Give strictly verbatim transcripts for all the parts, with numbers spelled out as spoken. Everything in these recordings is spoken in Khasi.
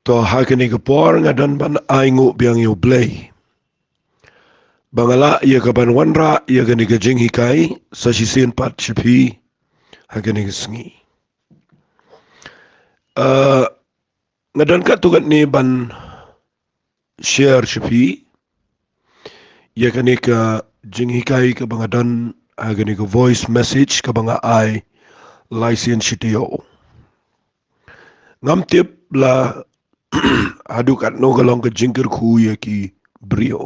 To ha kane ka por nga don ban ai nguh biang ïa U Blei ba nga lah ïa ka ban wanrah ïa kane ka jinghikai sa shisien pat sha phi ha kane ka sngi. Uh, nga don katto katne ban share sha phi ïa kane ka jinghikai kaba nga don ha kane ka voice message kaba nga ai lai sien shi taïew. Ngam tip la haduh katno ka long ka jingkyrkhu ïa ki briew.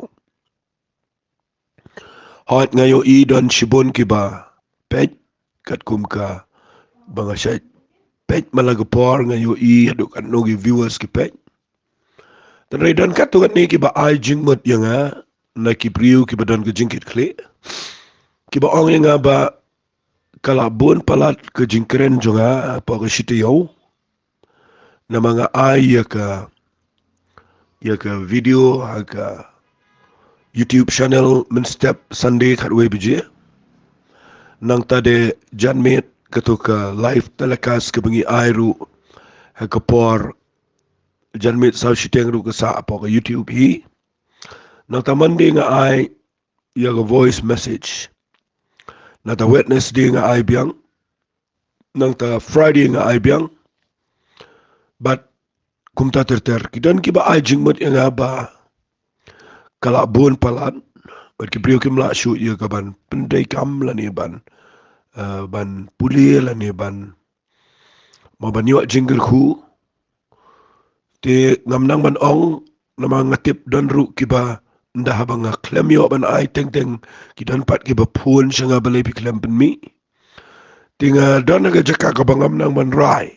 Hooid nga ïohi don shibun kiba peit katkum kaba nga shait peit man la ka por, nga ïohi haduh katno ki viewers ki peit. Tang hynrei don katto katne kiba ai jingmut ïa nga na ki briew kiba don ka jingkitkhlieh, kiba ong ïa nga ba ka la bun palat ka jingkren jong nga hapoh ka shi taïew. Namar nga ai ïa ka ïa ka video ha ka YouTube channel mynstep Sunday khatwei baje. Nangta de janmiet kato ka live telecast kaba ngi ai ruh ha ka por janmiet saw shiteng ruh ka sah hapoh ka YouTube hi. Nangta Monday nga ai ïa ka voice message. Nangta Wednesday nga ai biang. Nangta Friday nga ai biang. Bad kumta ter ter ki don kiba ai jingmut ïa nga ba ka la bun palat bad ki briew kim lah shuh ïa ka ban pyndei kam lane ban, uh, ban pule lane ban mo ban ïoh jingkyrkhu. Te ngam nang ban ong namar nga tip don ruh kiba ynda haba nga khlem ïoh ban ai teng teng ki don pat kiba phone sha nga balei phi khlem pynmih. Te nga don ha ka jaka kaba ngam nang ban rai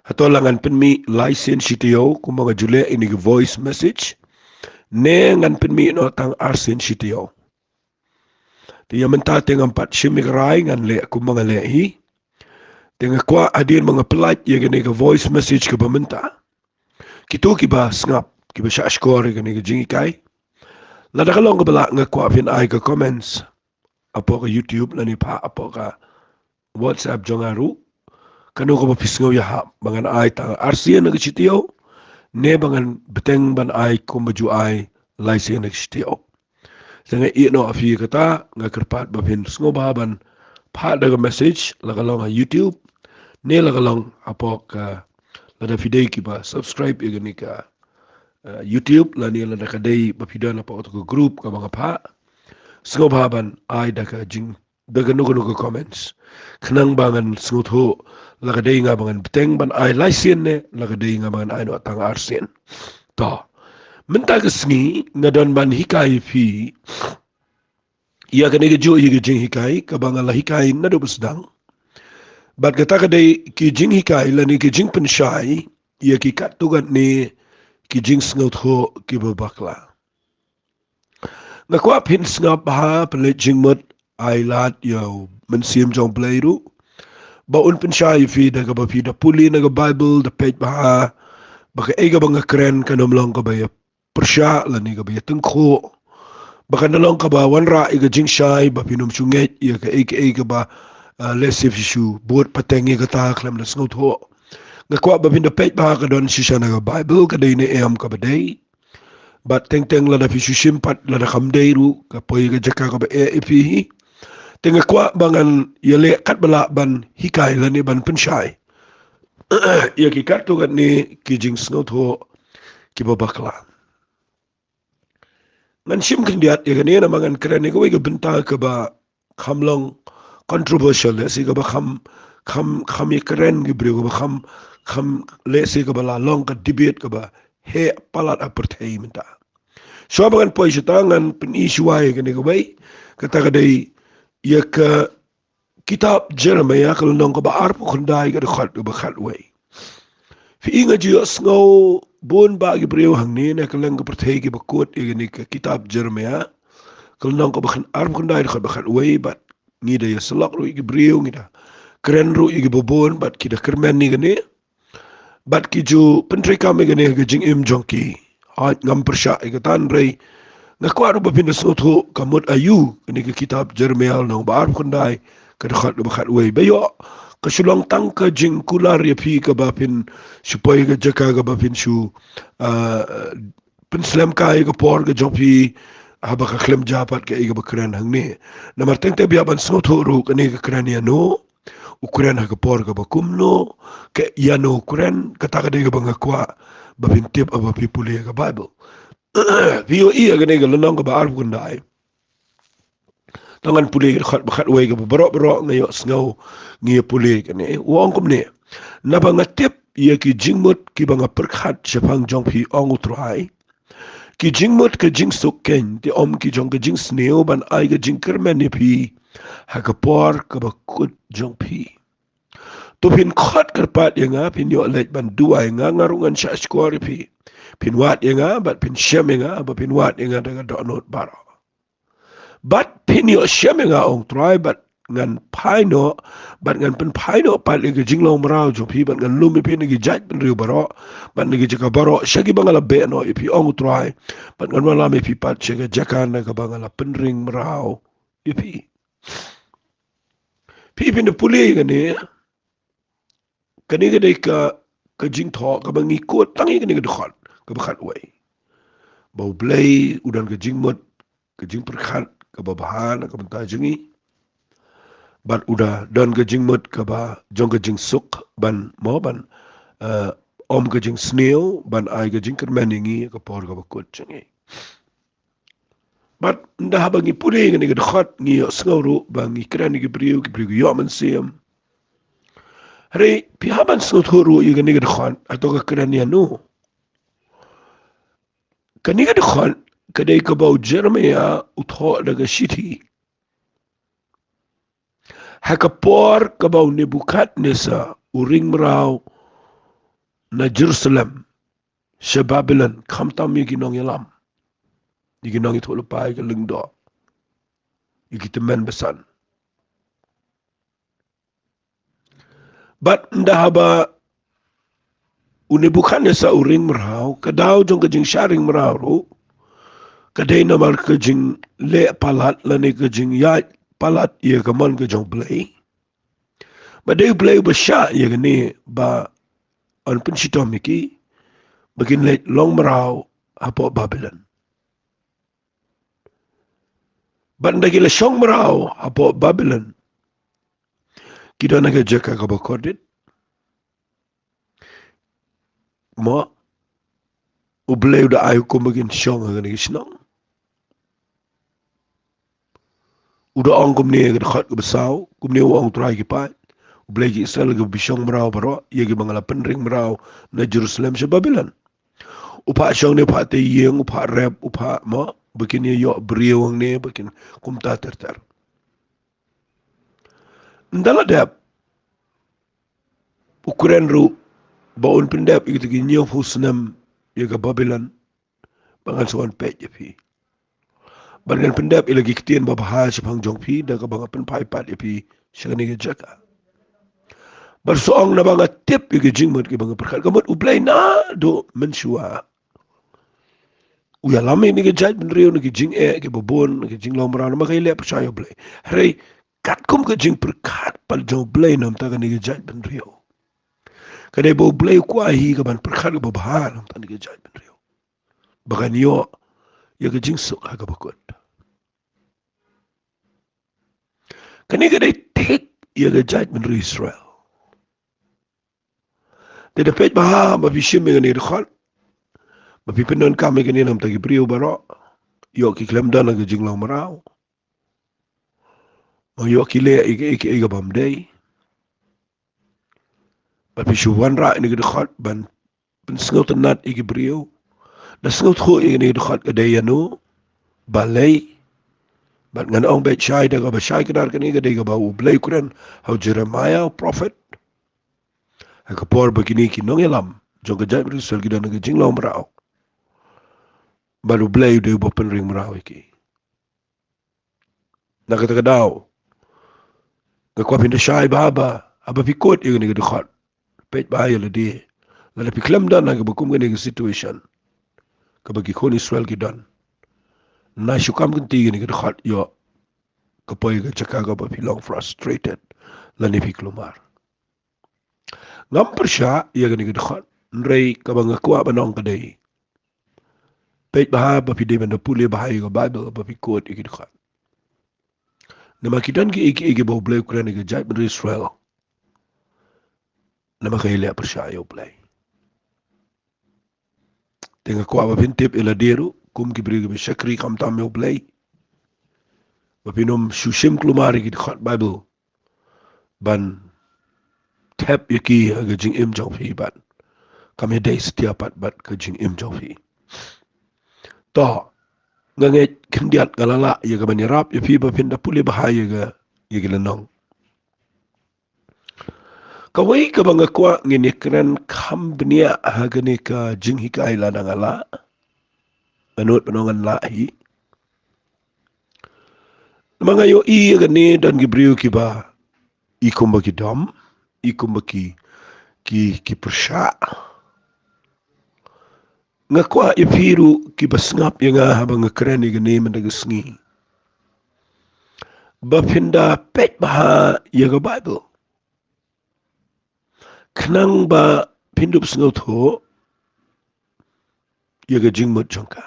hato la ngan pynmih lai sien shi taïew kumba nga ju leh ïa kane ka voice message ne ngan pynmih noh tang ar sien shi taïew. Te ïa mynta te ngam pat shim ïa ka rai, ngan leh kumba nga leh hi. Te nga kwah hadien ba nga pyllait ïa kane ka voice message kaba mynta, kito kiba sngap kiba shah shkor ïa kane ka jinghikai, lada ka long kaba lah nga kwah phin ai ka comments hapoh ka YouTube lane pat hapoh ka WhatsApp jong nga ruh, kano kaba phi sngew ïahap, ba ngan ai tang ar sien na ka shi taïew ne ba ngan bteng ban ai kumba ju ai lai sien na ka shi taïew. Te nga ïeh noh ha phi kata, nga kyrpad ba phin sngewbha ban phah da ka message, la ka long ha YouTube ne la ka long hapoh ka, lada phi dei kiba subscribe ïa kane ka, uh, YouTube lane lada ka dei ba phi don hapoh ka group kaba nga phah, sngewbha ban ai da ka jing da kano kano ka comments, khnang ba ngan sngewthuh la ka dei nga ba ngan bteng ban ai lai sien ne la ka dei nga ba ngan ai noh tang ar sien. To mynta ka sngi nga don ban hikai ïa phi ïa kane kajuh hi ka jinghikai kaba nga la hikai naduh ba sdang. Bad kata ka dei ki jinghikai lane ki jingpynshai ïa ki katto katne ki jingsngewthuh kiba bakla. Nga kwah phin sngap bha, pynleit jingmut, ai lad ïa u Mynsiem jong U Blei ruh ba un pynshai ïa phi da kaba phi da pule na ka Bible, da peit bha ba kaei kaba nga kren kan ym long kaba ïa pyrshah lane kaba ïa tyngkhuh, ba kan long kaba wanrah ïa ka jingshai ba phin ym shu ngeit ïa kaei kaei kaba, ah, lehse phi shu bud pateng ïa kata khlem da sngewthuh. Nga kwah ba phin da peit bha ka don shisha na ka Bible ka dei ne em kaba dei. Bad teng teng lada phi shu shim pat lada kam dei ruh, ka poi ka jaka kaba eh ïa phi hi. Te nga kwah ba ngan ïaleh katba lah ban hikai lane ban pynshai ïa ki katto katne ki jingsngewthuh kiba bakla. Ngan shim khyndiat ïa kane namar ngan kren ïa kawei ka bynta kaba kham long controversial, lehse kaba kham, kham, kham ïakren ki briew, kaba kham, kham, lehse kaba la long ka debate kaba heh palat ha pyrthei mynta. Shuwa ba ngan poi shata ngan pyni shuwa ïa kane kawei, kata ka dei ïa ka kitab Jeremiah ka lynnong kaba arphew khyndai ka dkhot kaba khatwei. Phi i nga ju ïohsngew bun bah ki briew hangne na kylleng ka pyrthei kiba kut ïa kane ka kitab Jeremiah ka lynnong kaba khyndai, arphew khyndai dkhot ba khatwei, bad ngi da ïasyllok ruh ïa ki briew, ngi da kren ruh ïa kiba bun bad ki da kyrmen ïa kane. Bad ki ju pyntreikam ïa kane ha ka jingim jong ki. Hooid ngam pyrshah ïa kata, hynrei nga kwah ruh ba phin da sngewthuh ka mut aïu kane ka kitab Jeremiah lynnong ba arphew khyndai ka dkhot kaba khatwei. Ba ïoh ka shu long tang ka jingkular ïa phi kaba phin shu poi ka jaka kaba phin shu, ah, pynslem kai ka por ka jong phi, haba ka khlem jia pat kaei kaba kren hangne. Namar teng te bia ban sngewthuh ruh kane ka kren ïa no, u kren ha ka por kaba kumno, ka ïa no u kren, kata ka dei kaba nga kwah ba phin tip haba phi pule ka Bible. Phi ïohi ïa kane ka lynnong kaba arphew khyndai. Tang ngan pule ka dkhot ba khatwei kaba baroh baroh nga ïohsngew ngi ïa pule kane. U ong kumne. Naba nga tip ïa ki jingmut kiba nga pyrkhat shaphang jong phi, ong U Trai. Ki jingmut ka jingsuk keiñ, te ym ki jong ka jingsniew, ban ai ka jingkyrmen ïa phi ha ka por kaba kut jong phi. To phin khot kyrpad ïa nga, phin ïoh leit ban duwai, nga ruh ngan shahshkor ïa phi. Phin wad ïa nga, bad phin shem ïa nga, bad phin wad ïa nga da ka dohnud baroh. Bad phin ïoh shem ïa nga, ong Trai, bad ngan phai noh, bad ngan pynphai noh pat ïa ka jinglong mraw jong phi, bad ngan lum ïa phi na ki jaitbynriew baroh, bad na ki jaka baroh sha kiba nga la beh noh ïa phi, ong Trai, bad ngan wallam ïa phi pat sha ka jaka na kaba nga la pynring mraw ïa phi. Phi phin da pule ïa kane, kane ka dei ka, ka jingthoh kaba ngi quote tang ïa kane ka dkhot kaba khatwei. Ba U Blei u don ka jingmut, ka jingpyrkhat kaba bha na ka bynta jong ngi. Bad u da don ka jingmut kaba jong ka jingsuk ban mo ban, eh, ym ka jingsniew, ban ai ka jingkyrmen ïa ngi ha ka por kaba kut jong ngi. Bad ynda haba ngi pule ïa kane ka dkhot ngi ïohsngew ruh ba ngi kren ïa ki briew, ki briew ki ïoh mynsiem. Hynrei phi hap ban sngewthuh ruh ïa kane ka dkhot, hato ka kren ïa no? Kane ka dkhot ka dei kaba u Jeremaïah u thoh da ka shithi ha ka por kaba u Nebukhadnessar u ring mraw na Jerusalem sha Babilon, khamtam ïa ki nongïalam, ïa ki nongïathuhlypa, ïa ki lyngdoh, ïa ki tymmen basan. Bad ynda haba u Nebukhadnessar u ring mraw, ka daw jong ka jingshah ring mraw ruh ka dei namar ka jingleh palat lane ka jingïaid palat ïa ka mon ka jong U Blei. Ba dei U Blei uba shah ïa kane ba yn pynshitom ïa ki ba kin leit long mraw hapoh Babilon. Bad ynda ki la shong mraw hapoh Babilon, ki don ha ka jaka kaba kordit. Mo, U Blei u da ai hukum ba kin shong ha kane ka shnong. U da ong kumne ha ka dkhot kaba saw, kumne u ong U Trai ki paid, U Blei ki Israel, kiba shong mraw baroh, ïa kiba nga la pynring mraw na Jerusalem sha Babilon. U phah shong ne u phah tei ïing, u phah rep, u phah mo, ba kin ïa ïoh briew hangne, ba kin kumta ter ter. Ynda la dep, u kren ruh ba un pyndep ïa kita ki hynñiewphew snem ïa ka Babilon, ba ngan sa wan peit ïa phi. Ba ngan pyndep ïa la ki ktien babha shaphang jong phi, da kaba nga pynphai pat ïa phi sha kane ka jaka. Bad sa ong naba nga tip ïa ki jingmut kiba nga pyrkhat, ka mut U Blei naduh mynshuwa u ïalam ïa kane ka jaitbynriew na ki jingeh kiba bun, na ki jinglong mraw, namar ka ïaleh pyrshah ïa U Blei. Hynrei katkum ka jingpyrkhat pat jong U Blei na bynta kane ka jaitbynriew, ka dei ba U Blei u kwah hi kaban pyrkhat kaba bha na bynta kane ka jaitbynriew, ba kan ïoh ïa ka jingsuk ha kaba kut. Kane ka dei thik ïa ka jaitbynriew Israel. Te da peit bha ba phi shim ïa kane ka dkhot, ba phi pyndonkam ïa kane na bynta ki briew baroh, ïoh ki khlem don ha ka jinglong mraw, ba ïoh ki leh ïa kiei kiei kaba ym dei. Ba phi shu wanrah ïa kane ka dkhot ban pynsngewtynnat ïa ki briew. Da sngewthuh ïa kane ka dkhot ka dei ïano, balei. Bad ngan ong beit shai, da kaba shai kdar, kane ka dei kaba U Blei u kren ha u Jeremaïah u prophet, ha ka por ba kine ki nongïalam jong ka jaitbynriew Israel ki don ha ka jinglong mraw, bad U Blei u dei uba pynring mraw ïa ki. Na kata ka daw, nga kwah phin da shai bha ba haba phi quote ïa kane ka dkhot, peit bha ïa lade. Lada phi khlem don ha kaba kum kane ka situation kaba ki khun Israel ki don, na shu kam kynti ïa kane ka dkhot, ïoh ka poi ha ka jaka kaba phi long frustrated lane phi kulmar. Ngam pyrshah ïa kane ka dkhot, hynrei kaba nga kwah ban ong ka dei, peit bha ba phi dei ban da pule bha ïa ka Baibl ba phi quote ïa ki dkhot. Namar ki don kiei kiei kiba U Blei u kren ïa ka jaitbynriew Israel. Namar ka ïaleh pyrshah ïa U Blei. Te nga kwah ba phin tip ïa lade ruh kum ki briew kiba shakri khamtam ïa U Blei, ba phin ym shu shim kulmar ïa ki dkhot Baibl ban thep ïa ki ha ka jingim jong phi bad kam ïadei satia pat bad ka jingim jong phi. To, nga ngeit khyndiat nga la lah ïa ka ban ïarap ïa phi ba phin da pule bha ïa ka, ïa ka lynnong. Kawei kaba nga kwah ngin ïakren kham bniah ha kane ka jinghikai lada nga lah, nga nud ban ong ngan lah hi. Namar nga ïohi ïa kane don ki briew kiba i kumba ki dom, i kumba ki, ki, ki pyrshah. Nga kwah ïa phi ruh kiba sngap ïa nga haba nga kren ïa kane mynta ka sngi, ba phin da peit bha ïa ka Baibl, khnang ba phin dup sngewthuh ïa ka jingmut jong ka.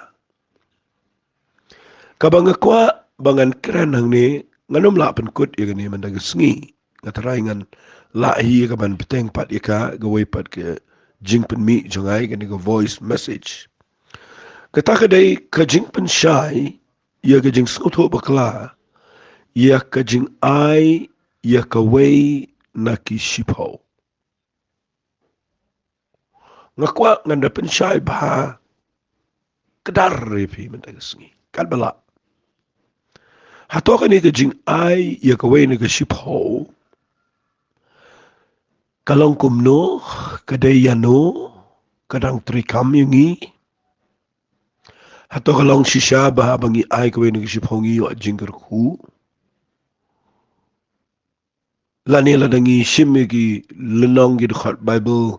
Kaba nga kwah ba ngan kren hangne, ngan ym lah pynkut ïa kane mynta ka sngi. Nga tharai ngan lah hi ïa ka ban bteng pat ïa ka, kawei pat ka jingpynmih jong nga ïa kane ka voice message. Kata ka dei ka jingpynshai ïa ka jingsngewthuh bakla ïa ka jingai ïa kawei na ki shiphew. Nga kwah ngan da pynshai bha kdar ïa phi mynta ka sngi katba lah. Hato kane ka jingai ïa kawei na ki shiphew ka long kumno, ka dei ïano, ka dang treikam ïa ngi? Hato ka long shisha ba haba ngi ai kawei na ki shiphew ngi ïoh jingkyrkhu? Lane lada ngi shim ïa ki lynnong ki dkhot Baibl,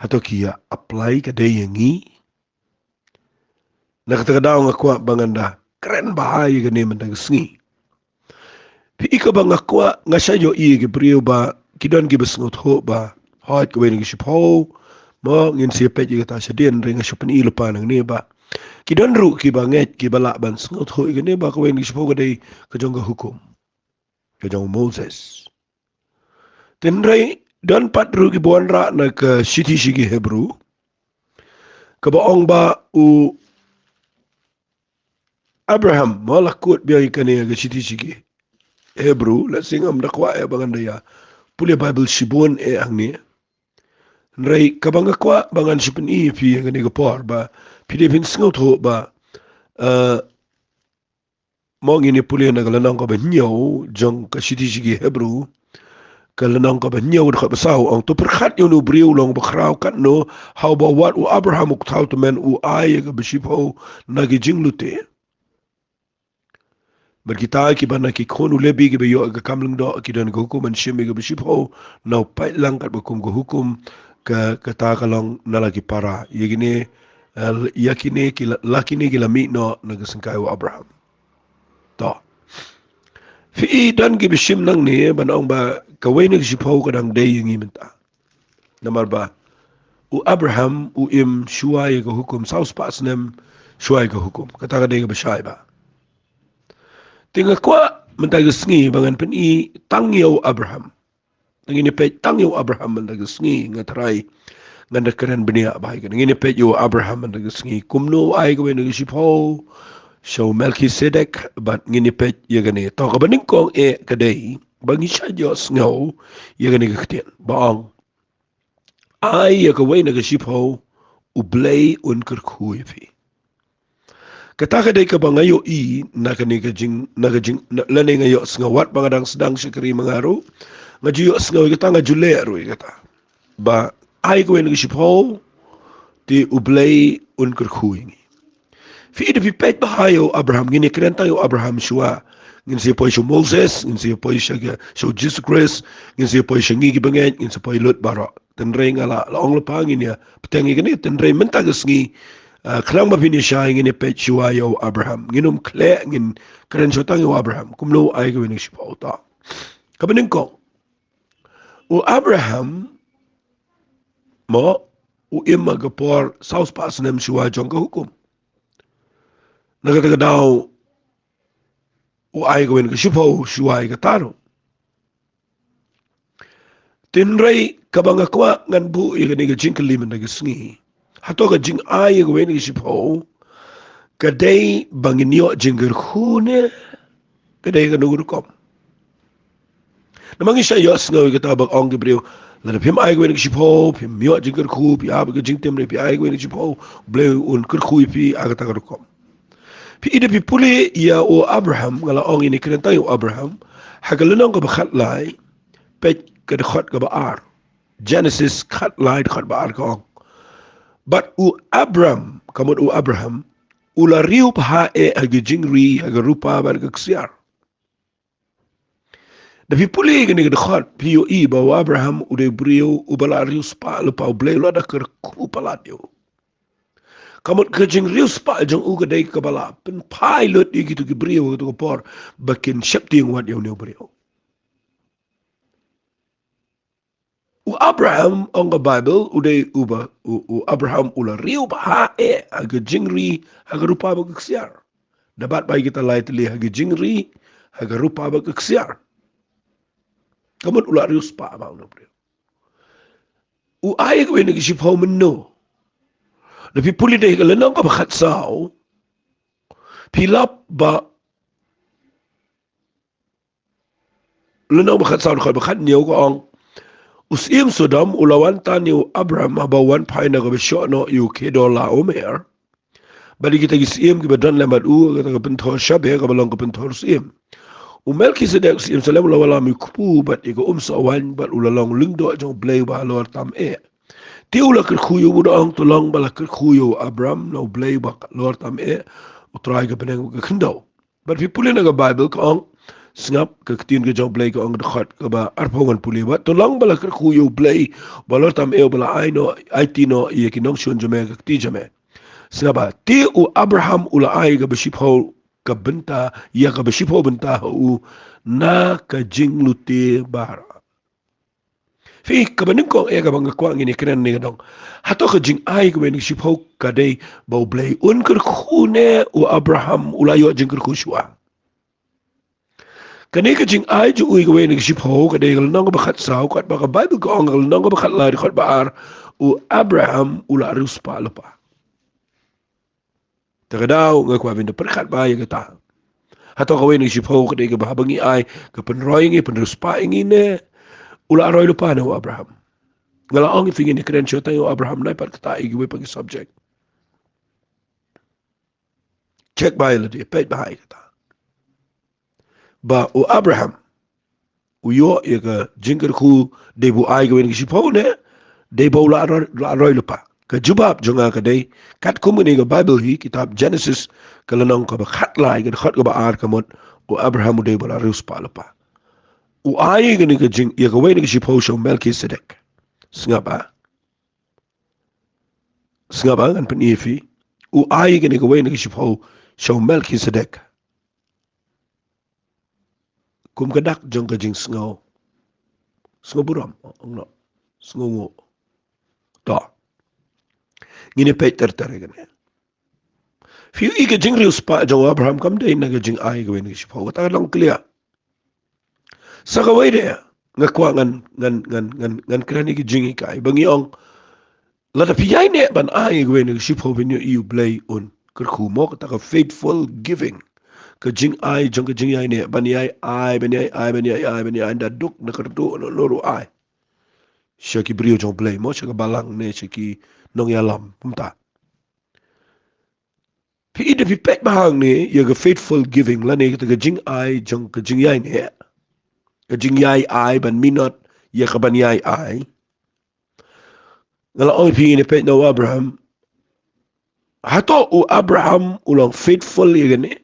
hato ki ïa apply ka dei ïa ngi? Na kata ka daw nga kwah ba ngan da kren bha ïa kane mynta ka sngi. Phi i kaba nga kwah, nga shait ïohi ïa ki briew ba ki don kiba sngewthuh ba hooid kawei na ki shiphew, mo, ngin sa peit ïa kata shadien, hynrei nga shu pyni lypa nangne ba ki don ruh kiba ngeit kiba lah ban sngewthuh ïa kane ba kawei na ki shiphew ka dei ka jong ka hukum, ka jong u Moses. Hynrei don pat ruh kiba wanrah na ka shithi sha ki Hebru kaba ong ba u Abraham, mo, la kut biang ïa kane ha ka shithi sha ki Hebru, la sngewbha da kwah ïa ba ngan da ïa pule Baibl shibun eh hangne. Hynrei kaba nga kwah ba ngan shu pyni ïa phi ha kane ka por ba phi dei phin sngewthuh ba, eh, mo, ngin ïa pule na ka lynnong kaba hynñiew jong ka shithi sha ki Hebru, ka lynnong kaba hynñiew dkhot ba saw, ong, to pyrkhat ïa uno u briew u long bakhraw katno, ha uba wat u Abraham u kthaw tymmen u ai ïa kaba shiphew na ki jinglute. Bad kita kiba na ki khun u Lebi kiba ïoh ïa ka kam lyngdoh ki don ka hukum ban shim ïa kaba shiphew na u paidlang katba kum ka hukum, ka, kata ka long na la ki para. Ïa kine, eh, ïa kine ki la, la kine ki la mih noh na ka syngkai u Abraham. To. Phi i don kiba shim nangne ban ong ba kawei na ki shiphew ka dang dei ïa ngi mynta. Namar ba u Abraham u im shuwa ïa ka hukum, saw spah snem shuwa ïa ka hukum. Kata ka dei kaba shai bha. Te nga kwah mynta ka sngi ba ngan pyni tang ïa u Abraham. Te ngin ïa peit tang ïa u Abraham mynta ka sngi, nga tharai ngan da kren bniah bha ïa kane. Ngin ïa peit ïa u Abraham mynta ka sngi, kumno u ai kawei na ki shiphew sha u Melkisedek, bad ngin ïa peit ïa kane. To, kaba nyngkong eh ka dei ba ngi shait ïohsngew ïa kane ka ktien ba ong, ai ïa kawei na ka shiphew, U Blei un kyrkhu ïa phi. Kata ka dei kaba nga ïohi na kane ka jing, na ka jing, na, lane nga ïohsngew wat ba nga dang sdang shakri ma nga ruh, nga ju ïohsngew ïa kata, nga ju leh ruh ïa kata. Ba ai kawei na ka shiphew, te U Blei un kyrkhu ïa ngi. Phi i, da phi peit bha ïa u Abraham, ngin ïa kren tang ïa u Abraham shuwa. Ngin sa ïa poi sha u Moses, ngin sa ïa poi sha ka, sha u Jisu Khrist, ngin sa ïa poi sha ngi ki bangeit, ngin sa poi lut baroh. Hynrei nga la, la ong lypa ngin ïa bteng ïa kane, hynrei mynta ka sngi, ah, khnang ba phin ïa shai ngin ïa peit shuwa ïa u Abraham. Ngin ym khleh, ngin kren shuwa tang ïa u Abraham. Kumno u ai kawei na ka shiphew, to. Kaba nyngkong, u Abraham Mo, u im ha ka por saw spah snem shuwa jong ka hukum. Na kata ka daw, u ai kawei na ka shiphew shuwa ïa kata ruh. Hynrei kaba nga kwah ngan buh ïa kane ka jingkylli mynta ka sngi, hato ka jingai ïa kawei na ka shiphew ka dei ba ngin ïoh jingkyrkhu ne ka dei kano ka rukom? Namar ngi shait ïohsngew ïa kata ba ong ki briew, lada phim ai kawei na ka shiphew phim ïoh jingkyrkhu, phi ap ïa ka jingtim, lada phi ai kawei na ka shiphew, Blei un kyrkhu ïa phi ha kata ka rukom. Phi i, lada phi pule ïa u Abraham, nga la ong ïa kane kren tang ïa u Abraham, ha ka lynnong kaba khatlai, peit ka dkhot kaba ar. Genesis khatlai dkhot ba ar ka ong, bad u Abram, ka mut u Abraham, u la riewbha eh ha ki jingri, ha ka rupa bad ka ksiar. Da phi pule ïa kane ka dkhot, phi ïohi ba u Abraham u dei u briew uba la riewspah lypa, U Blei u la da kyrkhu palat ïa u. Ka mut ka jingriewspah jong u ka dei kaba la pynphai lut ïa kito ki briew ha kato ka por ba kin sheptieng wat ïa une u briew. U Abraham, ong ka Baibl, u dei uba, u, u Abraham u la riewbha eh ha ka jingri, ha ka rupa bad ka ksiar. Da bat bha ïa kita lai tylli, ha ka jingri, ha ka rupa bad ka ksiar. Ka mut u la riewspah bha une u briew. U ai kawei na ka shiphew mynno? Da phi pule da ha ka lynnong kaba khatsaw, phi lap ba lynnong ba khatsaw dkhot ba khathynñiew ka ong, u syiem Sodom u la wan tan ïa u Abram haba u wan phai na kaba shoh noh ïa u Khedor Laomer. Bad ïa kita ki syiem kiba don lem bad u, kata ka pynthor Shabeh kaba long ka pynthor syiem. U Melkisedek u syiem Salem u la wallam ïa u kpu bad ïa ka umsoh waiñ bad u la long lyngdoh jong U Blei uba halor tam eh. Te u la kyrkhu ïa u, u da ong, to long ba la kyrkhu ïa u Abram na U Blei uba halor tam eh, U Trai ka bneng ka khyndew. Bad phi pule na ka Baibl ka ong, sngap, ka ktien ka jong U Blei ka ong, dkhot kaba arphew ngan pule, bad to long ba la kyrkhu ïa U Blei uba halor tam eh uba la ai noh, aiti noh ïa ki nongshun jong me ha ka kti jong me. Sngap bha, te u Abraham u la ai kaba shiphew ka bynta, ïa kaba shiphew bynta ha u na ka jinglute baroh. Phi, kaba nyngkong eh kaba nga kwah ngin ïa kren ne ka dong, hato ka jingai kawei na ka shiphew ka dei ba U Blei un kyrkhu ne u Abraham u la ïoh jingkyrkhu shuwa? Kane ka jingai jong u ïa kawei na ka shiphew ka dei ha ka lynnong kaba khatsaw, katba ka Baibl ka ong ha ka lynnong kaba khatlai dkhot ba ar, u Abraham u la riewspah lypa. Te ka daw nga kwah ban da pyrkhat bha ïa kata. Hato kawei na ka shiphew ka dei kaba haba ngi ai ka pynroi ïa ngi, pynriewspah ïa ngi ne u la roi lypa ne u Abraham? Nga la ong ïa phi ngin ïa kren shuwa tang ïa u Abraham, nai pat kata ïa kiwei pat ki subject. Check bha ïa lade, peit bha ïa kata. Ba u Abraham u ïoh ïa ka jingkyrkhu dei ba u ai kawei na ka shiphew ne dei ba u la roi, la roi lypa? Ka jubab jong nga ka dei, katkum kane ka Baibl hi, kitab Genesis, ka lynnong kaba khatlai, ka dkhot kaba ar, ka mut u Abraham u dei ba la riewspah lypa. U ai kane ka jing, ïa kawei na ka shiphew sha u Melkisedek. Sngap bha. Sngap bha, ngan pyni ïa phi. U ai kane kawei na ka shiphew sha u Melkisedek. Kum ka dak jong ka jingsngew, sngew burom, ong noh, sngewnguh. To. Ngin ïa peit ter ter ïa kane. Phi ïohi, ka jingriewspah jong u Abraham kam dei na ka jingai kawei na ka shiphew, kata ka long clear. Sa kawei de nga kwah ngan, ngan, ngan, ngan, ngan kren ïa ka jinghikai ba ngi ong, lada phi ïaineh ban ai kawei na ka shiphew, phin ïohi U Blei un kyrkhu mo, kata ka faithful giving. Ka jingai jong ka jingïaineh, ban ïai ai, ban ïai ai, ban ïai ai, ban ïai ai, da duk na ka rdu na lor u ai sha ki briew jong U Blei mo, sha ka balang ne sha ki nongïalam, kumta. Phi i, da phi peit bha hangne ïa ka faithful giving lane kata ka jingai jong ka jingïaineh, ka jingïai ai ban minot ïa ka ban ïai ai. Nga la ong ïa phi, ngin ïa peit na u Abraham. Hato u Abraham u long faithful ïa kane?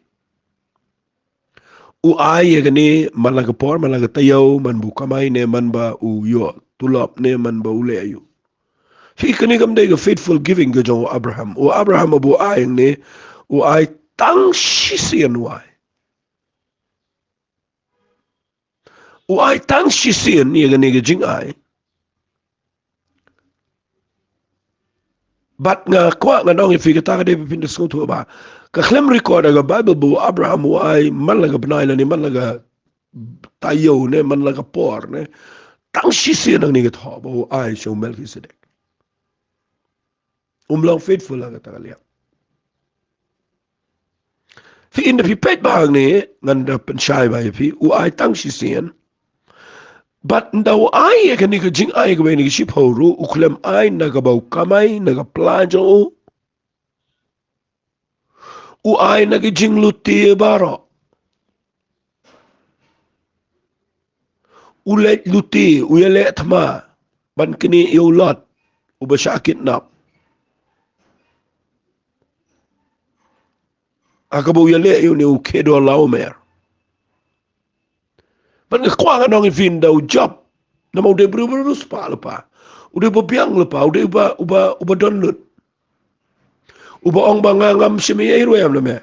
U ai ïa kane man la ka por, man la ka taïew, man ba u kamai ne man ba u ïoh tulop ne man ba u leh aïu? Phi, kane kam dei ka faithful giving ka jong u Abraham. U Abraham haba u ai hangne, u ai tang shisien u ai. U ai tang shisien ïa kane ka jingai. Bad nga kwah ngan ong ïa phi kata ka dei ba phin da sngewthuh ba ka khlem record ha ka Bible ba u Abraham u ai man la ka bnai lane man la ka taïew ne man la ka por ne. Tang shisien nangne ka thoh ba u ai sha u Melchizedek. Um long faithful ha kata ka liang. Phi, ynda phi peit ba hangne, ngan da pynshai ba ïa phi, u ai tang shisien. Bad ynda u ai ïa kane ka jingai kawei na ka shiphew ruh, u khlem ai na kaba u kamai, na ka pla jong u. U ai na ka jinglute baroh. U leit lute, u ïaleh thma ban knieh ïa u Lot uba shah kidnap. Ha kaba u ïaleh ïa une u Kedorlaomer. Bad nga kwah ngan ong ïa phi, ynda u Job, namar u dei u briew uba riewspah lypa, u dei uba biang lypa, u dei uba, uba, uba don lut. Uba ong ba nga ngam shim ei ruh em na me.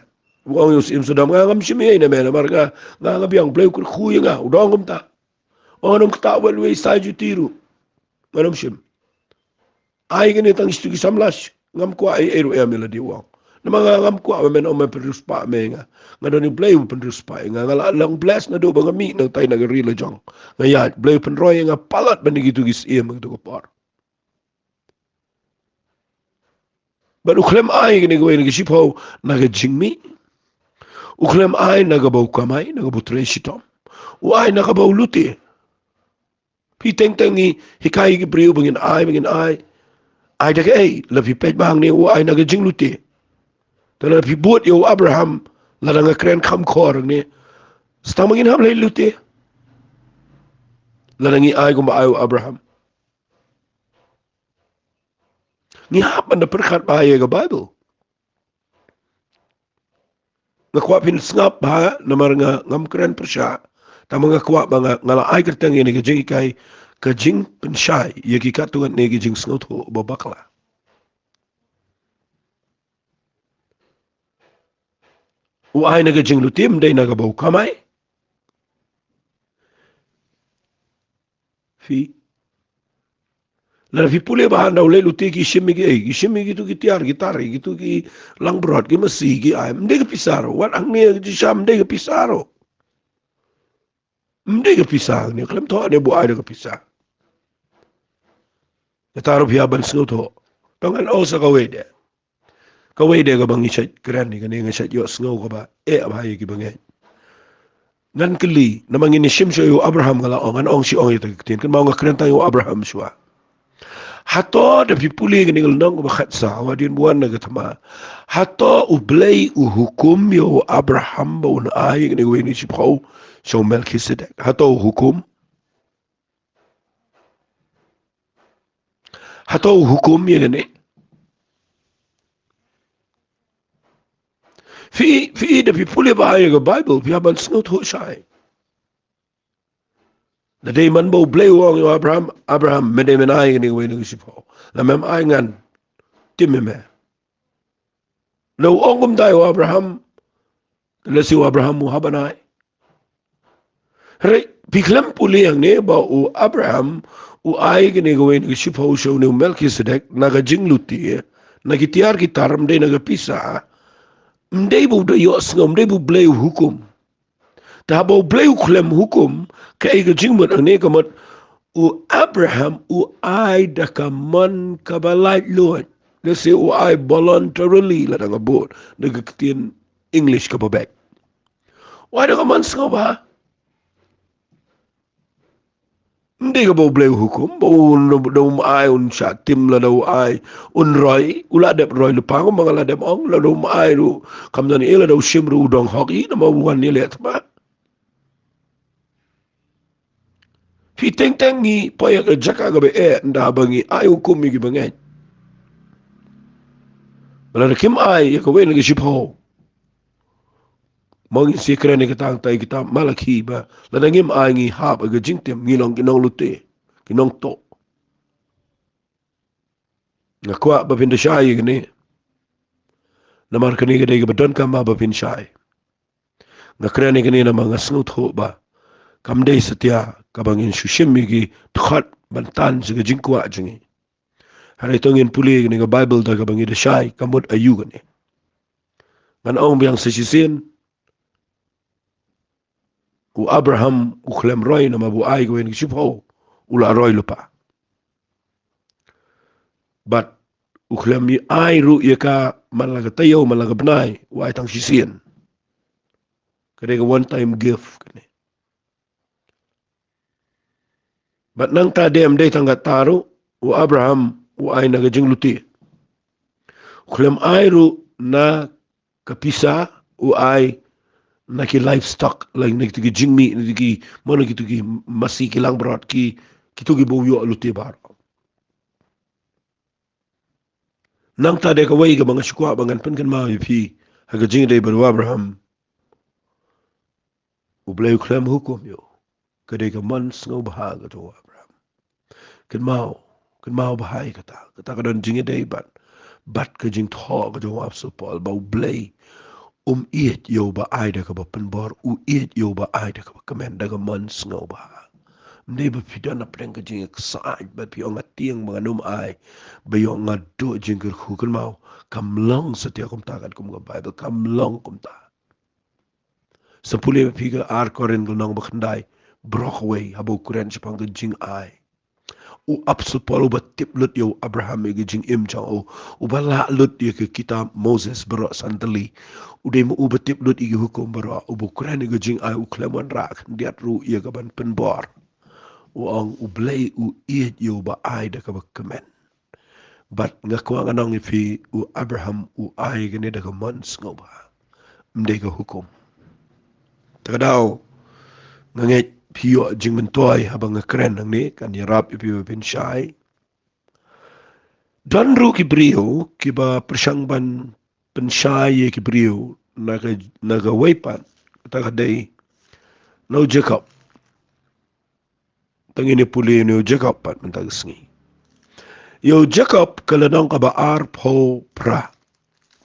Uba ong ïa u Siem Sodom, nga ngam shim ei na me namar nga, nga, nga biang, Blei u kyrkhu ïa nga, u da ong kumta. Ong, ngan ym ktah wei wei sa juti ruh, ngan ym shim. Ai kane tang sha kitu ki samla, ngam kwah ei ei ruh em ïa lade, u ong. Namar nga ngam kwah ba men ong men pynriewspah me ïa nga. Nga don ïa u Blei u pynriewspah ïa nga, nga la long blessed naduh ba nga mih na utai na ka ri la jong. Nga ïaid, Blei u pynroi ïa nga palat ban ïa kitu ki syiem ha kitu ki por. Bad u khlem ai kane kawei na ka shiphew na ka jingmih. U khlem ai na kaba u kamai, na kaba u trei shitom. U ai na kaba u lute. Phi teng teng ngi hikai ki briew ba ngin ai, ba ngin ai. Ai da kaei? La phi peit ba hangne u ai na ka jinglute. Te la phi bud ïa u Abraham, lada nga kren kham khor hangne, sa tang ba ngin hap leit lute lada ngi ai kumba ai u Abraham. Ngi hap ban da pyrkhat bha ïa ka Bible. Nga kwah phin sngap bha namar nga ngam kren pyrshah. Tangba nga kwah ba nga, nga la ai kyrteng ïa kane ka jinghikai, ka jingpynshai ïa ki katto katne ki jingsngewthuh ba bakla. U ai na ka jinglute, ym dei na kaba u kamai. Phi, lada phi pule bha, ynda u leit lute ki shim ïa kiei? Ki shim ïa kitu ki tiar, ki tar, kitu ki langbrot, ki masi, ki ai. Ym dei ka pisa ruh. Wat hangne ka jingshisha ym dei ka pisa ruh. Ym dei ka pisa hangne, khlem thoh ne ba u ai da ka pisa. Kata ruh phi hap ban sngewthuh. To ngan ong sa kawei de. Kawei de kaba ngi shait kren ïa kane, nga shait ïohsngew kaba eh bha ïa kiba ngeit. Ngan kylli, namar ngin ïa shim shuwa ïa u Abraham, nga la ong, ngan ong shi ong ïa kata ka ktien, kynmaw nga kren tang ïa u Abraham shuwa. Hato da phi pule kane ka lynnong kaba khatsaw hadien ba wan na ka thma, hato U Blei u hukum ïa u Abraham ba un ai ïa kane kawei na ka shiphew sha u Melchizedek? Hato u hukum? Hato u hukum ïa kane? Phi, phi, da phi pule bha ïa ka Bible, phi hap ban sngewthuh shai. Da dei man ba U Blei u ong ïa u Abraham, Abraham, me dei men ai ïa kane kawei na ka shiphew. Lada mem ai, ngan tim ïa me. Lada u ong kumta ïa u Abraham, lehse u Abraham u hap ban ai. Hynrei phi khlem pule hangne ba u Abraham u ai kane kawei na ka shiphew sha une u Melchizedek na ka jinglute, na ki tiar ki tar, ym dei na ka pisa. Ym dei ba u da ïohsngew, ym dei ba U Blei u hukum. Te haba U Blei u khlem hukum, kaei ka jingmut hangne? Ka mut u Abraham u ai da ka mon kaba laitluid. Lehse u ai voluntarily, lada nga bud da ka ktien English kaba beit. U ai da ka mon sngewbha. Ym dei kaba U Blei u hukum ba u, lada um ai un shah tim, lada u ai un roi, u la dep roi lypa, kumba nga la dep ong, lada um ai ruh kam don ei, lada u shim ruh u dang hok hi, namar u wan ïaleh thma. Phi, teng teng ngi poi ha ka jaka kaba eh ynda ba ngi ai hukum ïa kiba ngeit. Ba lada kim ai ïa kawei na ka shiphew, mo, ngin sa kren ïa kata ha ka kitab Malakhi ba lada ngim ai, ngi hap ha ka jingtim, ngi long ki nonglute, ki nongtuh. Nga kwah ba phin da shai ïa kane, namar kane ka dei kaba donkam ba phin shai. Nga kren ïa kane namar nga sngewthuh ba kam dei satia kaba ngin shu shim ïa ki dkhot ban tan sha ka jingkwah jong ngi. Hynrei to ngin pule kane ka Baibl da kaba ngi da shai, ka mut aïu kane. Ngan ong biang sa shisien, u Abraham u khlem roi namar ba u ai kawei na ki shiphew, u la roi lypa. Bad u khlem ai ruh ïa ka man la ka taïew, man la ka bnai, u ai tang shisien. Ka dei ka one time gift kane. Bad nangta de ym dei tang katta ruh, u Abraham u ai na ka jinglute. U khlem ai ruh na ka pisa, u ai na ki livestock, like na kitu ki jingmih, na kitu ki, mo na kitu ki masi, ki langbrot, ki, kitu kiba u ïoh lute baroh. Nangta de kawei kaba nga sngewkwah ba ngan pynkynmaw ïa phi ha ka jingïadei bad u Abraham. U Blei u khlem hukum ïa u. Ka dei ka mon sngewbha ka jong u Abraham. Kynmaw, kynmaw bha ïa kata. Kata ka don jingïadei bad, bad ka jingthoh ka jong u Apostol Paul ba u Blei um ïeit ïa uba ai da kaba pynbor, u ïeit ïa uba ai da kaba kmen, da ka mon sngewbha. Ym dei ba phi don na pdeng ka jingïaksaid bad phi ong nga tieng ba ngan ym ai, ba ïoh nga duh jingkyrkhu. Kynmaw, kam long satia kumta katkum ka Baibl, kam long kumta. Sa pule bad phi ka ar Korinth ka lynnong ba khyndai, baroh kawei, haba u kren shaphang ka jingai. U Apostol Paul uba tip lut ïa u Abraham ïa ka jingim jong u, uba lah lut ïa ka kitab Moses baroh san tylli. U dei ma uba tip lut ïa ki hukum baroh, uba kren ïa ka jingai, u khlem wanrah khyndiat ruh ïa ka ban pynbor. U ong u Blei u ïeit ïa uba ai da kaba kmen. Bad nga kwah ngan ong ïa phi, u Abraham u ai kane da ka mon sngewbha, ym dei ka hukum. Te ka daw nga ngeit phi ïoh jingmyntoi haba nga kren hangne, kan ïarap ïa phi ba phin shai. Don ruh ki briew kiba pyrshang ban pynshai ïa ki briew na ka, na kawei pat, kata ka dei na u Jakob. To ngin ïa pule ïa u Jakob pat mynta ka sngi. Ïa u Jakob ka lynnong kaba arphew phra.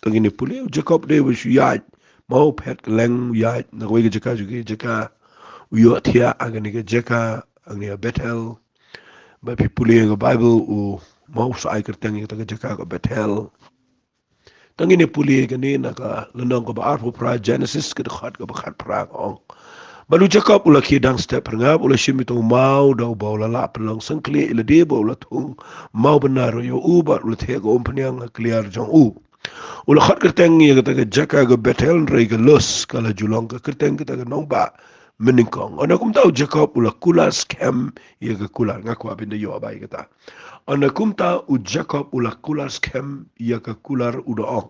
To ngin ïa pule, u Jakob dei uba shu ïaid, mo, phet kylleng, u ïaid na kawei ka jaka sha kawei ka jaka. U ïohthiah ha kane ka jaka, hangne ha Bethel. Bad phi pule ïa ka Baibl, u, mo, u sa ai kyrteng ïa kata ka jaka ka Bethel. To ngin ïa pule kane na ka lynnong kaba arphew phra Genesis, ka dkhot kaba khatphra, ka ong: Bad u Jakob u la khie dang step phyrngab, u la shim ïa uta u maw da uba u la lah pynlong syngkhlieh ïa lade, bad u la thung maw bynna ruh ïa u, bad u la theh ka umphniang ha kliar jong u. U la khot kyrteng ïa kata ka jaka ka Bethel, hynrei ka Lus ka la ju long ka kyrteng kata ka nongbah mynnyngkong. Ynda kumta u Jakob u la kular skhem ïa ka kular. Nga kwah phin da ïoh bha ïa kata. Ynda kumta u Jakob u la kular skhem ïa ka kular, u da ong: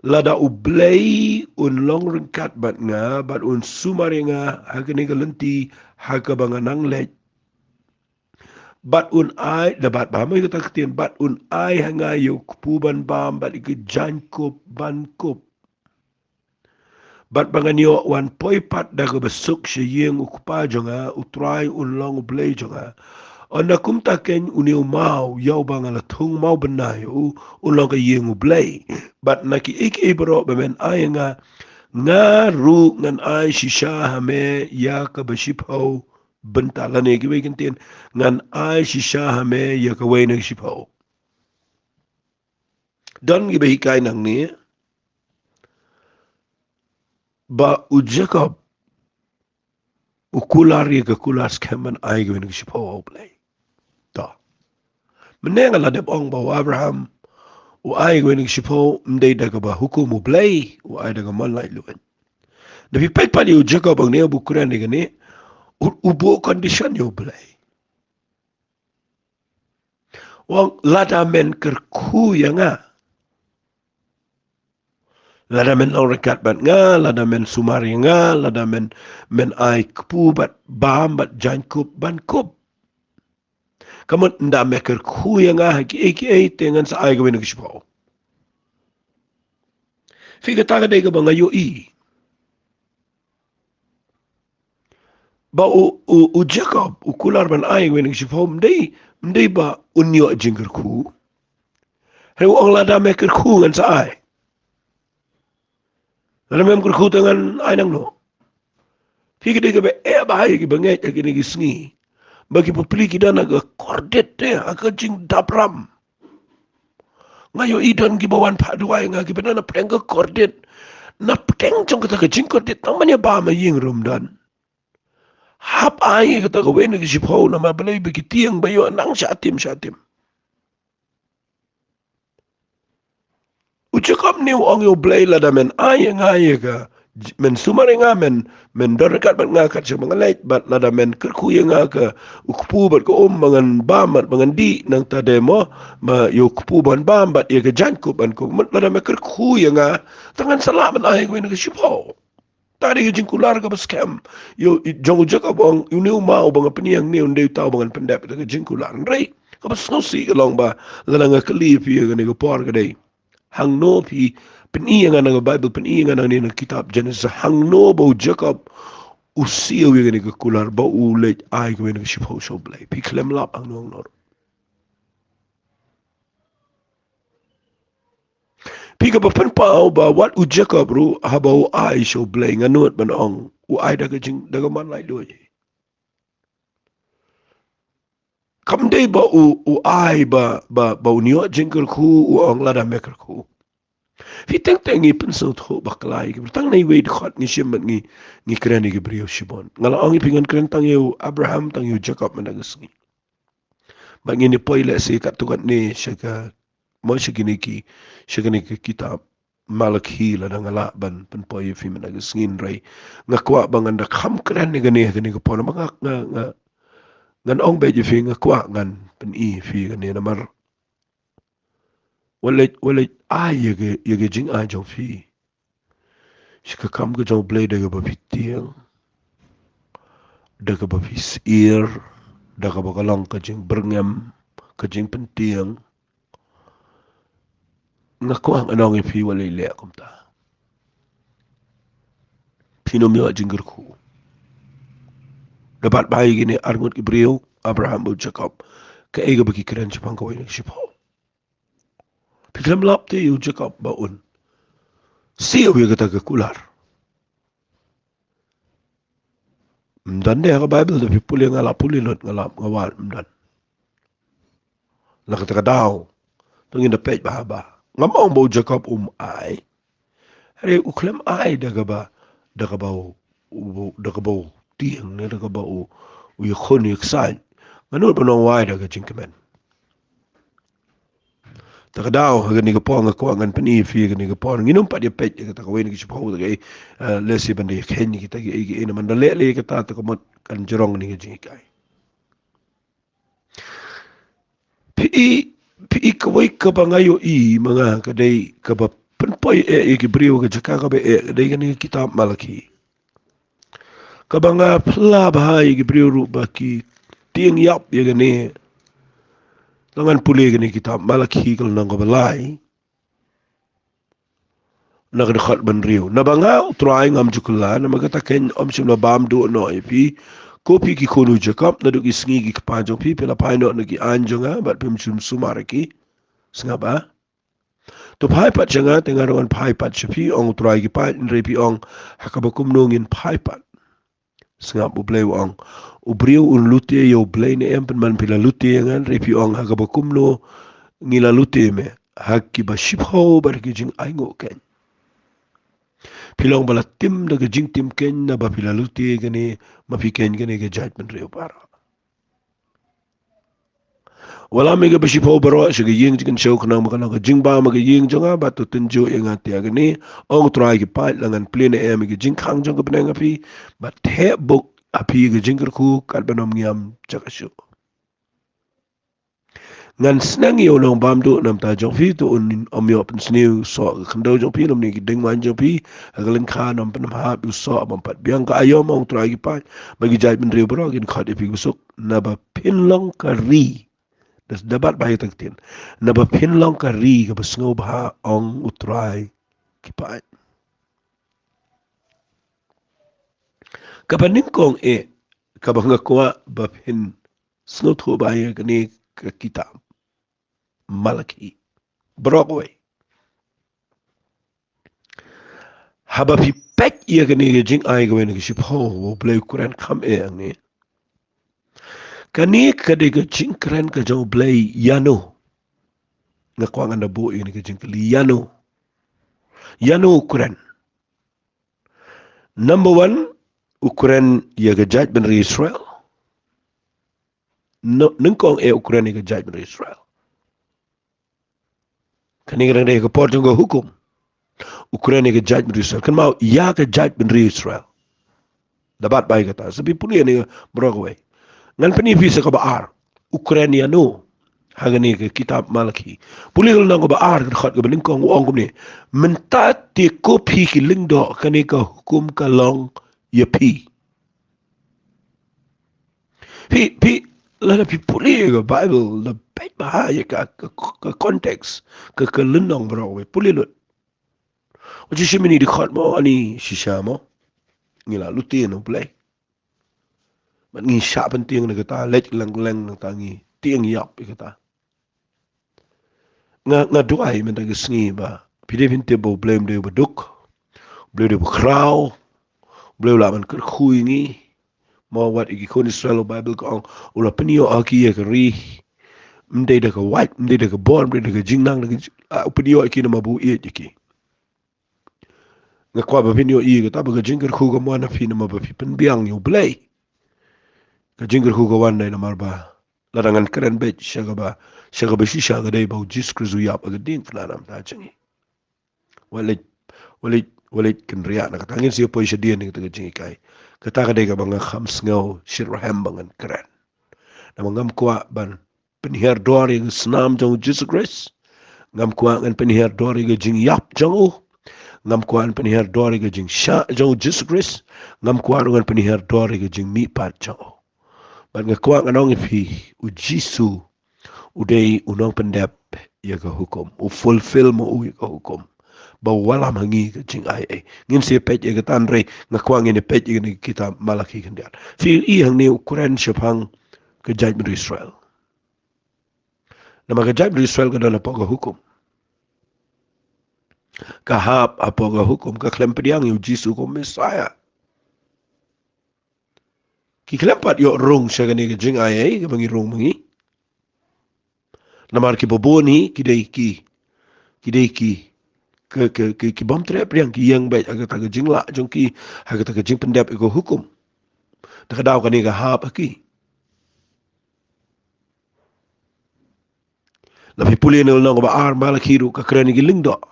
Lada u Blei un long ryngkat bad nga, bad un sumar ïa nga ha kane ka lynti ha kaba nga nang leit, bad un ai, da bad bam ïa kata ka ktien, bad un ai ha nga ïa u kpu ban bam, bad ïa ka jaiñkup ban kup, bad ba ngan ïoh wan poi pat da kaba suk sha ïing u kpa jong nga, U Trai un long U Blei jong nga. Ynda kumta keiñ une u maw ïa uba nga la thung maw bynna ïa u, un long ka ïing U Blei. Bad na kiei kiei baroh ba men ai ïa nga, nga ruh ngan ai shisha ha me ïa kaba shiphew bynta, lane kiwei ki ktien, ngan ai shisha ha me ïa kawei na ki shiphew. Don kiba hikai nangne ba u Jakob u kular ïa ka kular skhem ban ai kawei na ki shiphew ha U Blei. To. Mynne nga la dep ong ba u Abraham u ai kawei na ki shiphew ym dei da kaba hukum U Blei, u ai da ka mon laitluid. Lada phi peit pat ïa u Jakob hangne, u kren ïa kane, u, u buh condition ïa U Blei. U ong, lada men kyrkhu ïa nga, lada men long ryngkat bad nga, lada men sumar ïa nga, lada men, men ai kpu bad bam bad jaiñkup ban kup. Ka mut ynda me kyrkhu ïa nga ha kiei kiei te ngan sa ai kawei na ki shiphew. Phi, kata ka dei kaba nga ïohi. Ba u, u, u Jakob u kular ban ai kawei na ki shiphew, ym dei, ym dei ba un ïoh jingkyrkhu. Hynrei u ong lada me kyrkhu ngan sa ai. Lada mem kyrkhu te ngan ai nangno. Phi, ka dei kaba eh bha ïa kiba ngeit ha kine ki sngi. Ba ki bapli ki don ha ka kordit te, ha ka jingdap ram. Nga ïohi don kiba wan phah duwai ïa nga kiba don na pdeng ka kordit. Na pdeng jong kata ka jingkordit tang ban ïa bam ha ïing ruh ym don. Hap ai kata kawei na ka shiphew namar balei ba ki tieng ba ïoh nang shah tim shah tim. U Jakob ne u ong ïa U Blei, lada men ai ïa nga ïa ka, men sumar ïa nga, men, men don ryngkat bad nga kat shaba nga leit, bad lada men kyrkhu ïa nga ka, u kpu bad ka um ba ngan bam bad ba ngan dih, nangta de mo, ba ïa u kpu ban bam bad ïa ka jaiñkup ban kup, lada men kyrkhu ïa nga, te ngan sa lah ban ai kawei na ka shiphew. Te dei ka jingkular kaba skhem. Ïa u, jong u Jakob u ong, une u maw uba nga pynïeng ne un dei uta uba ngan pyndep, te ka jingkular. Hynrei kaba sngewsih ka long ba lada nga kylli ïa phi ïa kane ka por ka dei, hangno phi pyni ïa nga na ka Baibl, pyni ïa nga na kane ka kitab Jenesis, hangno ba u Jakob u siew ïa kane ka kular ba u leit ai kawei na ka shiphew sha U Blei? Phi khlem lap hangno hangno ruh. Phi kaba pynpaw ba wat u Jakob ruh haba u ai sha U Blei, nga nud ban ong, u ai da ka jing, da ka man laitluid. Kam dei ba u, u ai ba, ba, ba un ïoh jingkyrkhu, u ong lada me kyrkhu. Phi teng teng ngi pynsngewthuh bakla ïa ki briew. Tang na iwei i dkhot ngi shim bad ngi, ngi kren ïa ki briew shibun. Nga la ong ïa phi ngan kren tang ïa u Abraham, tang ïa u Jakob mynta ka sngi. Bad ngin ïa poi lehse katto katne sha ka, mo sha kine ki, sha kane ka kitab Malakhi lada nga lah ban pynpoi ïa phi mynta ka sngi, hynrei nga kwah ba ngan da kham kren ïa kane, kane ka por, namar nga, nga, nga, ngan ong beit ïa phi, nga kwah ngan pyni ïa phi kane namar wat leit, wat leit ai ïa ka, ïa ka jingai jong phi sha ka kam ka jong U Blei da kaba phi tieng, da kaba phi syier, da kaba ka long ka jingbyrngem, ka jingpyntieng. Nga kwah ngan ong ïa phi, wat leit leh kumta, phin ym ïoh jingkyrkhu. Da bat bha ïa kine arngut ki briew, Abraham bad Jakob, kaei kaba ki kren shaphang kawei na ka shiphew? Phi khlem lap te ïa u Jakob ba un siew ïa kata ka kular? Ym don de ha ka Baibl, da phi pule, nga la pule lut, nga lap, nga wad, ym don. Na kata ka daw to ngin da peit bha bha. Ngam ong ba u Jakob um ai, hynrei u khlem ai da kaba, da kaba u, u, da kaba u tieng ne da kaba u, u ïakhun ïaksaid. Nga nud ban ong u ai da ka jingkmen. Ta ka daw ha kane ka por nga kwah ngan pyni ïa phi ha kane ka por. Ngin ym pat ïa peit ïa kata kawei na ka shiphew, ta kaei, eh, lehse ban da ïakheiñ ïa kita kiei kiei, namar da leh lei kata, ta ka mut kan jrong kane ka jinghikai. Phi i, phi i, kawei kaba nga ïohi ma nga ka dei kaba pynpoi eh ïa ki briew ha ka jaka kaba eh, ka dei kane ka kitab Malakhi. Kaba nga phylla bha ïa ki briew ruh ba ki tieng ïap ïa kane. Lada ngan pule kane ka kitab Malakhi ka lynnong kaba lai, na ka dkhot ba hynriew. Naba nga, U Trai, ngam ju kylla, namar kata keiñ ym shym la bam duh noh ïa phi, ko phi ki khun u Jakob, naduh ki sngi ki kpa jong phi, phi la phai noh na ki aiñ jong nga bad phim shym sumar ïa ki. Sngap, ah? To phai pat sha nga, te nga ruh ngan phai pat sha phi, ong U Trai ki paid. Hynrei phi ong, ha kaba kumno ngin phai pat? Sngap, U Blei u ong, u briew un lute ïa U Blei ne em? Pynban phi la lute ïa nga, hynrei phi ong, ha kaba kumno ngi la lute me? Ha kiba shiphew bad ki jingainguh keiñ. Phi long ba la tim da ka jingtim keiñ naba phi la lute ïa kane, ma phi keiñ kane ka jaitbynriew baroh. Wat lam ïa kaba shiphew baroh sha ka ïing jingkynshew, khnang ba kan long ka jingbam ha ka ïing jong nga, bad to tynjuh ïa nga te ha kane, ong U Trai ki paid. La ngan plie ne em ïa ka jingkhang jong ka bneng ha phi, bad theh buk ha phi ïa ka jingkyrkhu, katba ym ngiam jaka shuh. Ngan sneng ïa u nongbamduh na bynta jong phi, to un ym ïoh pynsniew soh ka khyndew jong phi, lymne ki ding waiñ jong phi ha ka lyngkha, ym pynhap ïa u soh, bym pat biang ka aïom, ong U Trai ki paid. Bad ki jaitbynriew baroh kin khot ïa phi kaba suk, naba phin long ka ri. Da, da bat bha ïa kata ka ktien. Naba phin long ka ri kaba sngewbha, ong U Trai ki paid. Kaba nyngkong eh, kaba nga kwah ba phin sngewthuh bha ïa kane ka kitab Malakhi. Baroh kawei. Haba phi peit ïa kane ka jingai kawei na ka shiphew, U Blei u kren kham eh hangne. Kane ka dei ka jingkren ka jong U Blei ïa no. Nga kwah ngan da buh ïa kane ka jingkylli ïa no. Ïa no u kren. Number one, u kren ïa ka jaitbynriew Israel. No, nyngkong eh u kren ïa ka jaitbynriew Israel. Kane ka dang dei ka por jong ka hukum. U kren ïa ka jaitbynriew Israel. Kynmaw ïa ka jaitbynriew Israel. Da bat bai kata. Sa phi pule ïa kane baroh kawei. Ngan pyni phi sa kaba ar. U kren ïa no. Ha kane ka kitab Malaki. Pule ka lynnong kaba ar ka dkhot kaba nyngkong u ong kumne. Mynta te ko phi ki lyngdoh kane ka hukum ka long ïa phi. Phi, phi, lada phi pule ka Bible, la peit bha ïa ka, ka, ka context, ka, ka lynnong baroh kawei, pule lut. U Jisu mynne u dei khot mo, ani shisha mo. Ngi la lute na U Blei. Bad ngi shah pyntieng na kata, leit leng leng na kata, ngi tieng ïap ïa kata. Nga, nga duwai mynta ka sngi ba phi dei phin tip ba U Blei um dei uba duk, U Blei u dei uba khraw, U Blei u lah ban kyrkhu ïa ngi. Mo, wat ïa ki khun Israel, u Bible ka ong, u la pynïoh ha ki ïa ka ri. Ym dei da ka wait, ym dei da ka bor, ym dei da ka jingnang, da ka ji-, ah, u pynïoh ha ki namar ba u ïeit ïa ki. Nga kwah ba phin ïohi kata ba ka jingkyrkhu kam wan ha phi namar ba phi pynbiang ïa U Blei. Ka jingkyrkhu ka wan dei namar ba lada ngan kren beit sha kaba, sha kaba shisha ka dei ba U Jisu Khrist u ïap ha ka diengphna na ka bynta jong ngi. Wat leit, wat leit, wat leit kynriah na kata, ngin sa ïa poi shadien na kata ka jinghikai. Kata ka dei kaba nga kham sngew shitrhem ba ngan kren. Namar ngam kwah ban pynhiar dor ïa ka snam jong U Jisu Khrist. Ngam kwah ngan pynhiar dor ïa ka jingïap jong u. Ngam kwah ngan pynhiar dor ïa ka jingshah jong U Jisu Khrist. Ngam kwah ruh ngan pynhiar dor ïa ka jingmihpat jong u. Bad nga kwah ngan ong ïa phi, U Jisu u dei u nongpyndep ïa ka hukum. U fulfill mo u ïa ka hukum. Ba u wallam ha ngi ka jingai ei. Ngin sa ïa peit ïa kata hynrei nga kwah ngin ïa peit ïa kane ka kitab Malaki khyndiat. Phi ïohi hangne u kren shaphang ka jaitbynriew Israel. Namar ka jaitbynriew Israel ka don hapoh ka hukum. Ka hap hapoh ka hukum, ka khlem pdiang ïa U Jisu kum Messiah. Ki khlem pat ïoh rung sha kane ka jingai ei kaba ngi rung ma ngi. Namar kiba bun hi ki dei ki, ki dei ki, ki, ki, ki, ki bym treh pdiang, ki ïeng beit ha kata ka jinglah jong ki, ha kata ka jingpyndep ïa ka hukum. Te ka daw kane ka hap ha ki. La phi pule na lynnong kaba ar Malaki ruh ka kren ïa ki lyngdoh.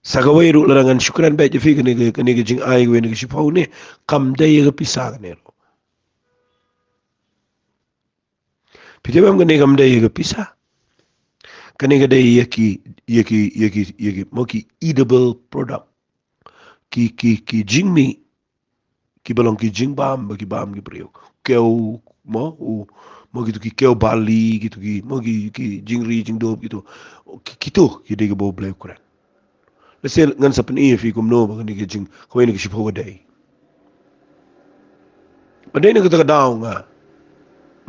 Sa kawei ruh lada ngan shu kren beit ïa phi kane ka, kane ka jingai kawei na ka shiphew ne, kam dei ïa ka pisa kane ruh. Phi tip em, kane kam dei ïa ka pisa. Kane ka dei ïa ki, ïa ki, ïa ki, ïa ki, mo, ki edible product. Ki, ki, ki jingmih kiba long ki jingbam ba ki bam ki briew. Kew, mo, u, mo, kito ki kew barli, kito ki, mo, ki, ki jingri jingdup kito. Ki, kito ki dei kiba U Blei u kren. Lehse ngan sa pyni ïa phi kumno ba kane ka jing, kawei na ka shiphew ka dei. Ba dei na kata ka daw nga,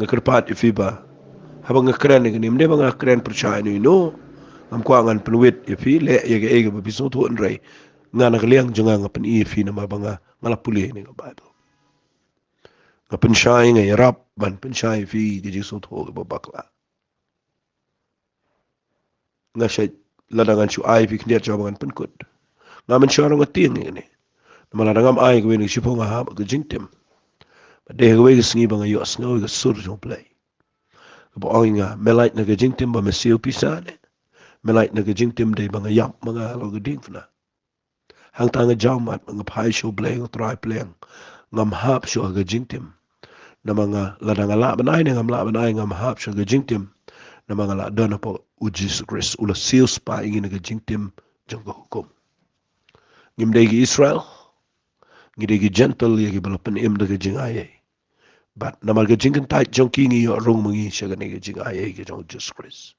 nga kyrpad ïa phi ba haba nga kren ïa kane, ym dei ba nga kren pyrshah ïano ïano. Ngam kwah ngan pynwit ïa phi, leh ïa kaei kaba phi sngewthuh hynrei nga na ka liang jong nga nga pyni ïa phi namar ba nga, nga la pule ïa kane ka Bible. Nga pynshai, nga ïarap ban pynshai ïa phi ka jingsngewthuh kaba bakla. Nga shait, lada ngan shu ai phi khyndiat shuwa ba ngan pynkut. Nga mynshuwa ruh nga tieng ïa kane. Namar lada ngam ai kawei na ka shiphew nga hap ka jingtim. Ba dei ha kawei ka sngi ba nga ïohsngew ïa ka sur jong U Blei kaba ong ïa nga, me lait na ka jingtim ba me siew pisa ne me lait na ka jingtim dei ba nga ïap ma nga halor ka diengphna. Hangta nga jaw mat, nga phai sha U Blei, nga Trai Blei, ngam hap shuh ha ka jingtim. Namar nga, lada nga lah ban ai ne ngam lah ban ai, ngam hap shuh ha ka jingtim. Namar nga lah don hapoh U Jisu Khrist, u la siew spah ïa ngi na ka jingtim jong ka hukum. Ngim dei ki Israel, ngi dei ki Jentil ïa kiba la pynim da ka jingai ei. Bad namar ka jingkyntait jong ki ngi ïoh rung ma ngi sha kane ka jingai ei ka jong U Jisu Khrist.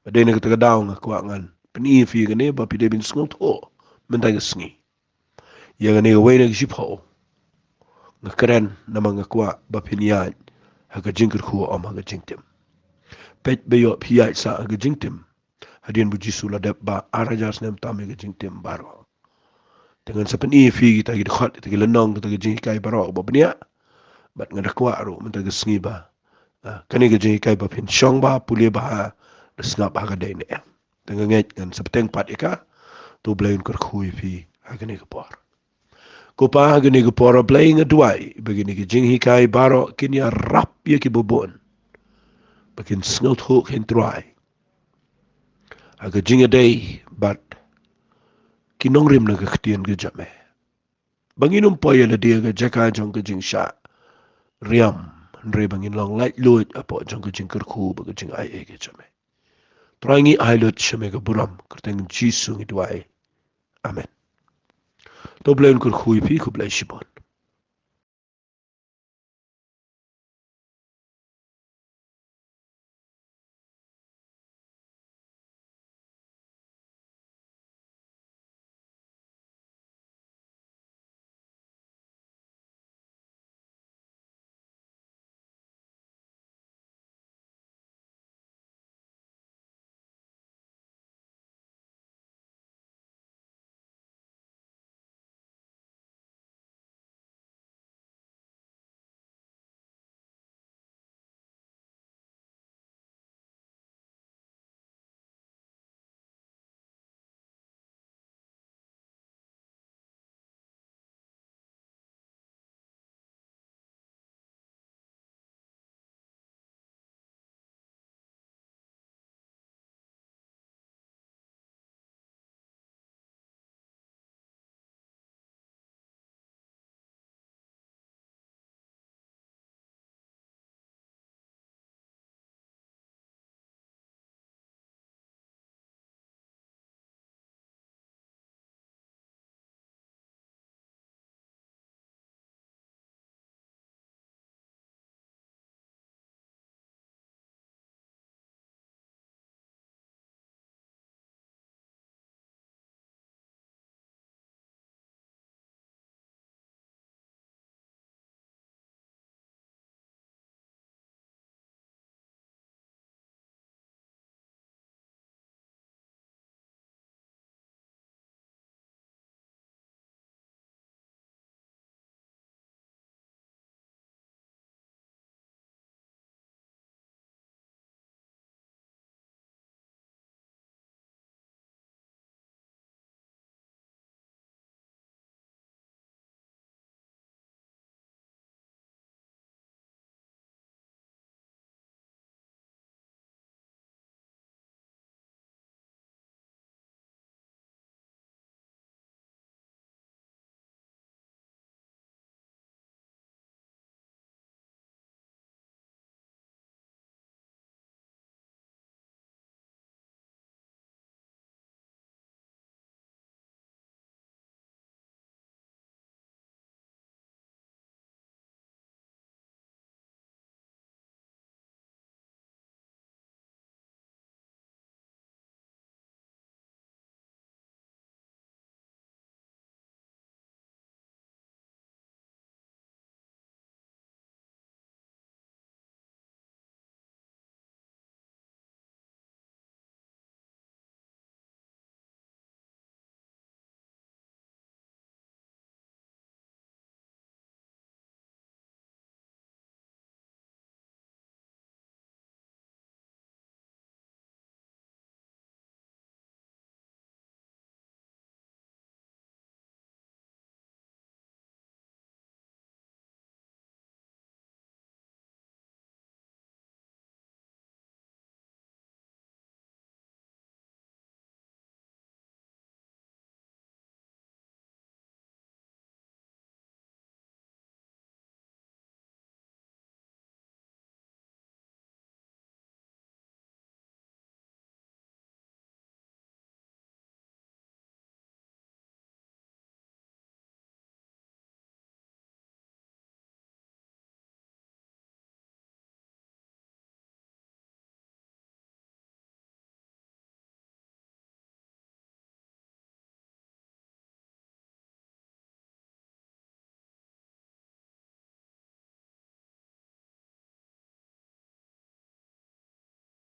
Ba dei na kata ka daw nga kwah ngan pyni ïa phi kane ba phi dei ban sngewthuh mynta ka sngi. Ïa kane kawei na ka shiphew nga kren namar nga kwah ba phin ïaid ha ka jingkyrkhu, ym ha ka jingtim. Peit ba ïoh phi ïaid sah ha ka jingtim hadien ba U Jisu u la dep ba ar hajar snem tam ïa ka jingtim baroh. Ngan sa pyni ïa phi kita ki dkhot, kita ki lynnong, kita ki jinghikai baroh ba bniah. Bad nga da kwah ruh mynta ka sngi ba, ah, kane ka jinghikai ba phin shong bha, pule bha, da sngap ha ka dei ne em. Te nga ngeit ngan sa bteng pat ïa ka. To Blei un kyrkhu ïa phi ha kane ka por. Ko Pa, ha kane ka por, Blei, nga duwai ba kine ki jinghikai baroh kin ïarap ïa kiba bun ba kin sngewthuh, kin trei ha ka jingïadei bad ki nongrim na ka ktien ka jong me. Ba ngin ym poi ïa lade ha ka jaka jong ka jingshah riam, hynrei ba ngin long laitluid hapoh jong ka jingkyrkhu bad ka jingai ei ka jong me. Trai, ngi ai lut sha me ka burom, ha ka kyrteng Jisu ngi duwai. Amen. To Blei un kyrkhu ïa phi, khublei shibun.